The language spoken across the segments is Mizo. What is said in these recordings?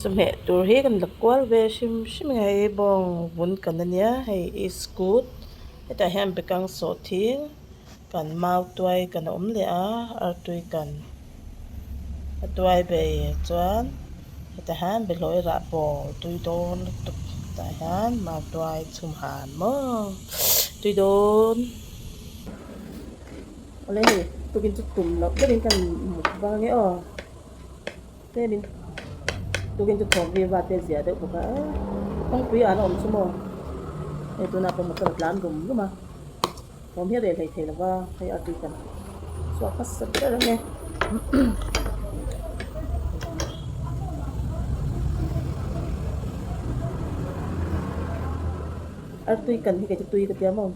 Chawhmeh tur hi kan la kual ve hrim hrim a hei bawng vun kan ania hei iskut hetah hian bekang sawhthing kan mau tuai kan a awm leh a artui kan a tuai bei chuan hetah hian behlawi rah bawl tui dawn lutuk tah hian mau tuai chhum han maw tui dawn. Awle hei tukin chu tum loh deuhin kan mut vang ange aw. Tlemin tukin chu thawm ri vat te zia deuh bawk a kawngpui ah an awm chu maw hei tunah pawh motor a tlan rum rum a thawm hi a reh hlei thei lo va hei a tui kan chhuak hmasa ber ang e. Artui kan hi kei chu tui ka tia maw.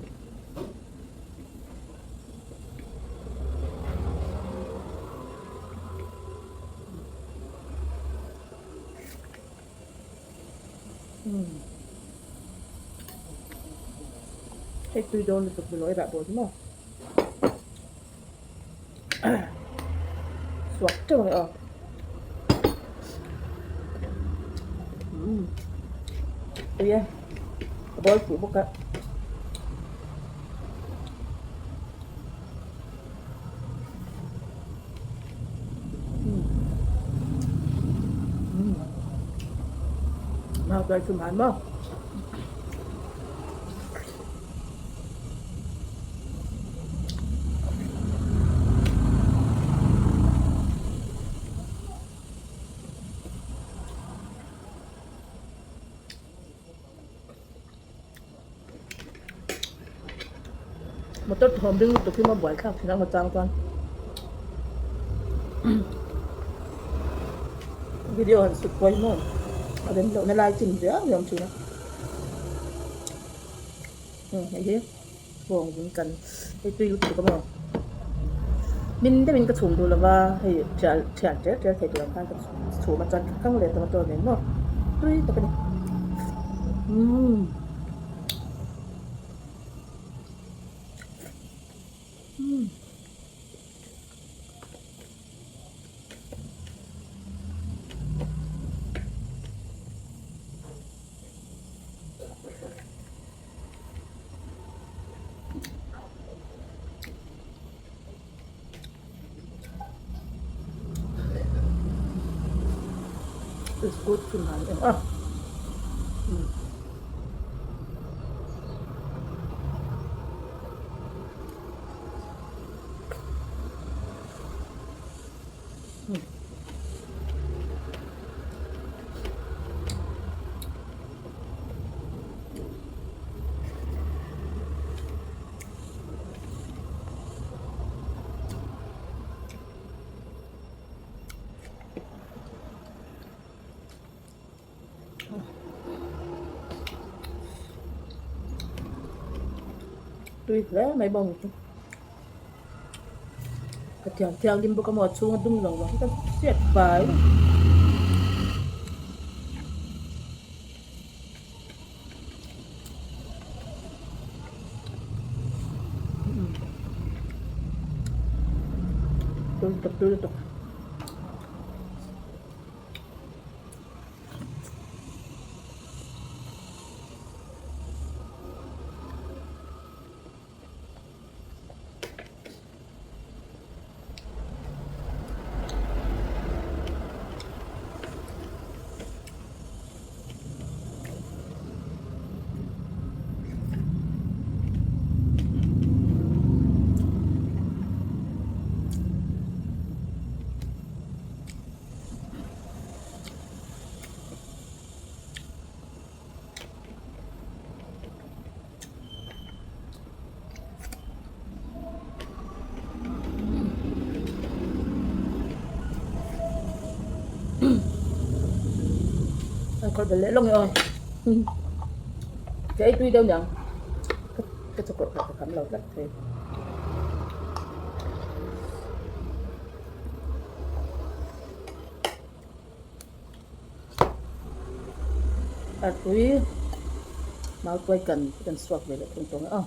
Hei tui dawn lutuk ni lawih rah bawh chu maw suak teuh ang e aw tui e a bawl fuh bawk a. Mau tuai chhum han maw. Motor thawm ring lutuk hi maw buai thlak thin ang a chang chuan video han sut pawh hi maw a rem loh na lai chin riau riau thin a hei hi bawng vun kan hei tui lutuk a maw min deuhin ka chhum duh lova hei thial thial tel tel thei tur ang khan ka chhum a chuan ka kang leh tomato nen maw tui tak a ni umm. It's good to man em a. Tui hle mai bawng chu a thiang thianghlim bawk a maw a chhunga dum lo ang ka hriat fai. Tui lutuk tui lutuk. An khawrh belh leh lawng e aw ka ei tui deuh niang ka chakawrh kha ka kham lo tlat thei. Arpui mautuai kan kan suak ve leh thung tawng e aw.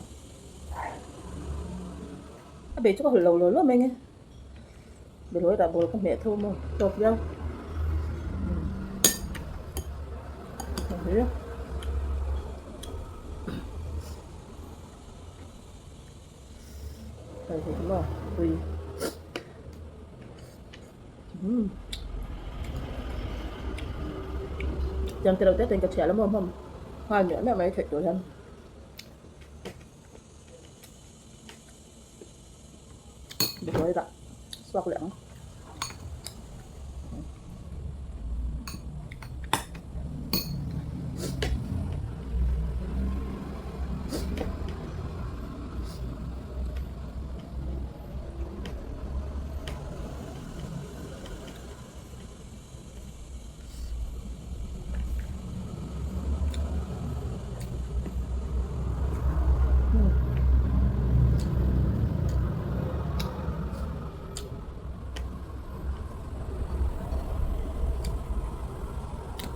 A bei chu ka hawlh lo lo lo mai nge. Behlawi rah bawl ka hmeh tho maw tawp viau. Hei hei hi maw tui umm tiang te lo te te in ka chhiah la maw hmawm nghal miah miah mai theih tur hian. Buai dah suak leh ang.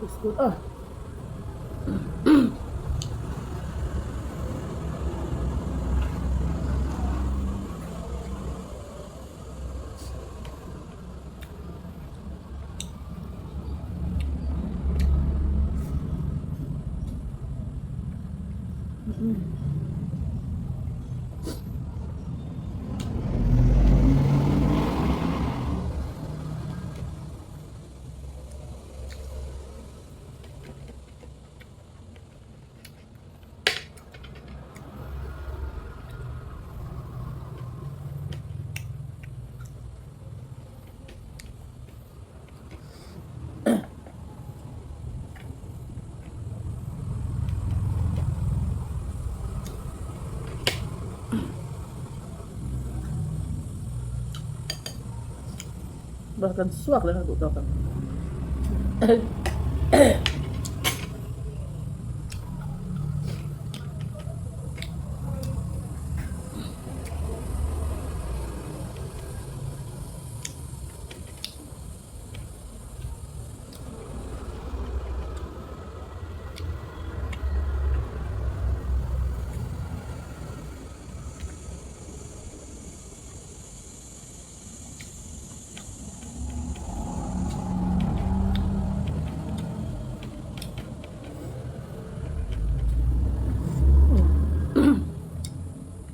Biskut a. Kan suak leh duh tawk ang.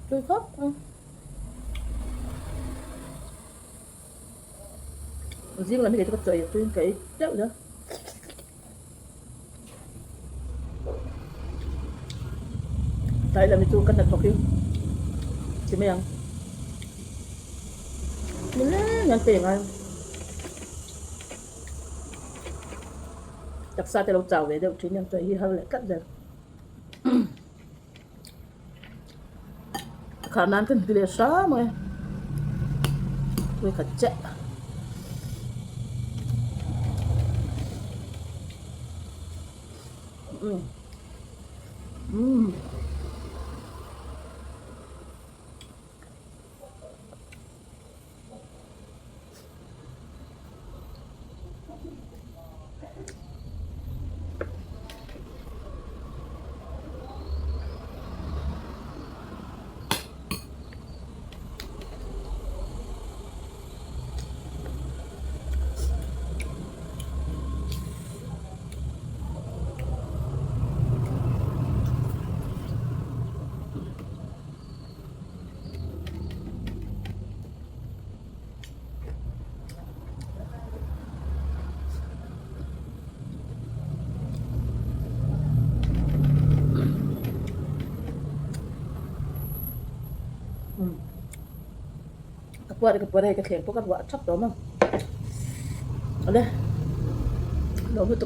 Tui khawp ang. Zing lam hi kei chu ka chawi tuiin ka ei teuh nia. Tlai lam hi chu ka hnathawk hi ti mai ang. Nileng an pe ngai. Taksa te lo chau ve deuh thin ang chawi hi har leh tlat zel. Khah nan kan ti leh hram ang e. Tui khat chiah. Umm. Umm. Ka puar ka puar hei ka thleng pawh ka ruah thap tawh maw. Awle. Lo lutuk.